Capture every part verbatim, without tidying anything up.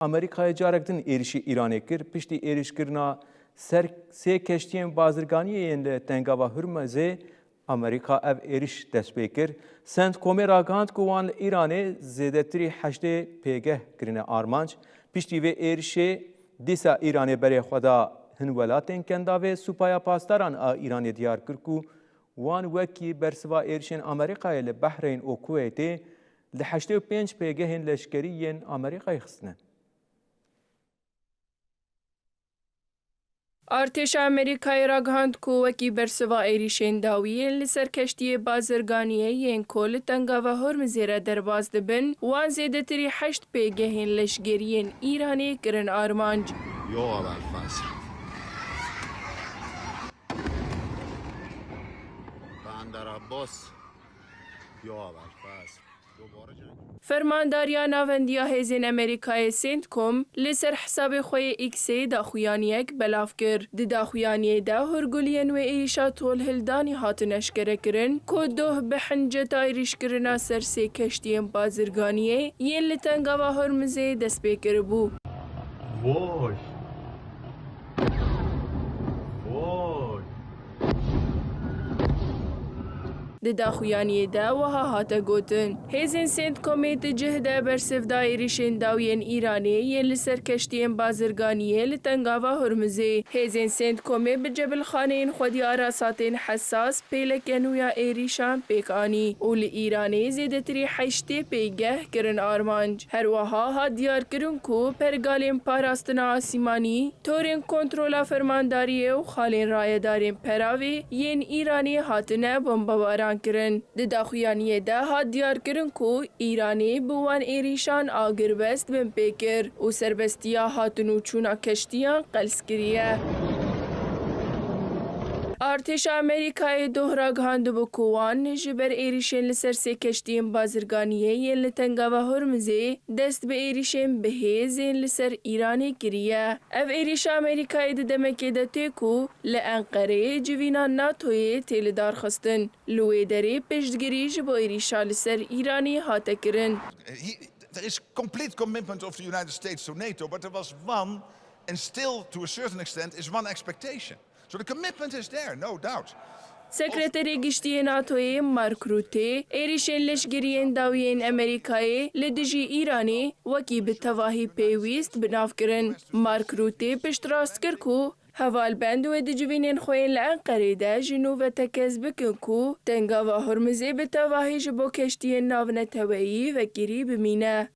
Amerîkayê carek din êrişî Îranê kir. Piştî êrişkirina ser sê keştiyên bazirganiyê yên li Tengava Hurmizê, Amerîka ev êriş dest pê kir. CENTCOMê ragihand ku wan li Îranê zêdetirî heştê pêgeh kirine armanc. Piştî vê êrişê dîsa Îranê berê xwe da hin welatên Kendavê. Supaya Pasdaran a Îranê diyar kir ku wan wekî bersiva êrişên Amerîkayê li Behreyn û Kuweytê li heştê û pênc pêgehên leşkerî yên Amerîkayê xistine. Artêşa Amerîkayê ragihand ku wekî bersiva êrîşên dawî yên li ser keştiyê bazirganiyê yên ku li Tengava Hormizê re derbas dibin, wan zêdetirî heşt pêgehên leşgeriyên Îranê kirin armanc. یا ابوالفضل. بندر عباس. یا ابوالفضل. دوباره جنگ. Fermandariya Navendiya Hêzên Amerîkayê CENTCOM li ser hesabê xwe yê X-ê daxuyaniyek belav kir. Di daxuyaniyê de hûrguliyên wê êrîşa tolhildanî hatin eşkerekirin ku doh bi hinceta êrîşkirina ser sê keştiyên bazirganiyê yên li Tengava Hormizê dest pê kiribû. Vay! Vay! Di daxuyaniyê de wiha hate gotin, Hêzên CENTCOMê di cih de bersivda êrîşên dawiyên Îranê yên li ser keştiyên bazirganiyê li Tengava Hurmizê. Hêzên CENTCOMê bi cebilxaneyên xwedî ara satên hesas pêleke nû ya êrîşan pêk anî û li Îranê zêdetirî heştê pêgeh kirin armanc. Her wiha hat diyarkirin ku pergalên parastina asîmanî, torên kontrola fermandariyê û xalên rayedarên peravê yên Îranê hatine bombebaran kirin. Di daxuyaniyê de hat diyarkirin ku Îranê bi wan êrîşan agirbest binpê kir û serbestiya hatin û çûna keştiyan qels kiriye. Artêşa Amerîkayê doh ragihandibû ku wan ji ber êrîşên li ser sê keştiyên bazirganiyê yên li Tengava Hormizê dest bi êrîşên bihêz ên li ser Îranê kiriye. Ev êrîşa Amerîkayê di demekê de tê ku li Enqereyê civîna NATOyê tê lidarxistin. Li wê derê piştgirî ji bo êrîşa li ser Îranê hate kirin. He, there is complete commitment of the United States to NATO, but there was one, and still to a certain extent, is one expectation. So the commitment is there, no doubt. Sekreterê Giştî yê NATOyê Mark Rutte êrîşên leşgeriyên dawî yên Amerîkayê li dijî Îranê wekî bi tevahî pêwîst bi nav kirin. Mark Rutte piştrast kir ku hevalbend wê di civînên xwe yên li Enqerê de ji nû ve tekez bikin ku Tengava Hormizê bi tevahî ji bo keştiyên navneteweyî vekirî bimîne.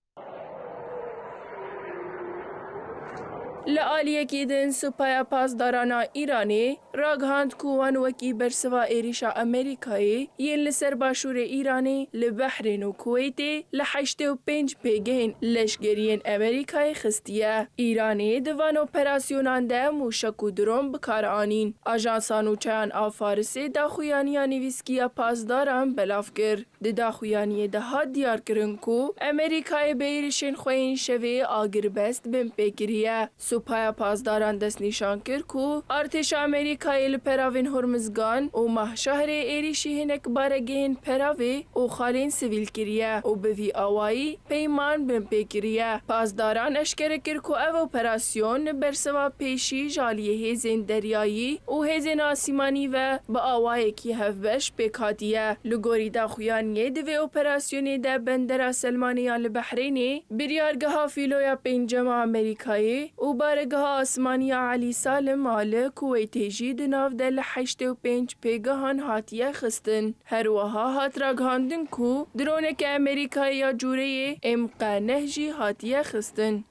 Li aliyekî din, Supaya Pasdaran a Îranê ragihand ku wan wekî bersiva êrîşa Amerîkayê yên li ser başûrê Îranê li Behrên û Kuweytê li heştê û pênc pêgehên leşgeriyên Amerîkayê xistiye. Îranê di van operasyonan de mûşek û dron bi kar anîn. Ajansa Nûçeyan a Farisê daxuyaniya nivîskî ya Pasdaran belav kir. Di daxuyaniyê de hat diyarkirin ku Amerîkayê bi êrişên xwe yên şevê agirbest binpê kiriye. Supaya Pasdaran destnîşan kir ku artêşa Amerîkayê li peravên Hormizgan û Mahşahrê êrişî hinek baregehên peravê û xalên sivîl kiriye û bi vî awayî peyman binpê kiriye. Pasdaran eşkere kir ku ev operasyon bersiva pêşî ji aliyê hêzên deryayî û hêzên asîmanî ve bi awayekî hevbeş pêk hatiye. Li gorî daxuyaniyê, di vê operasyonê de Bendera Selmanê ya li Behrênê, Biryargeha Fîloya Pêncem a Amerîkayê û Baregeha Asmanî ya Elî Salim a li Kuweytê jî di nav de li heştê û pênc pêgehan hatiye xistin. Her wiha hat ragihandin ku droneke Amerîkayê ya cûreyê M Q neh jî hatiye xistin.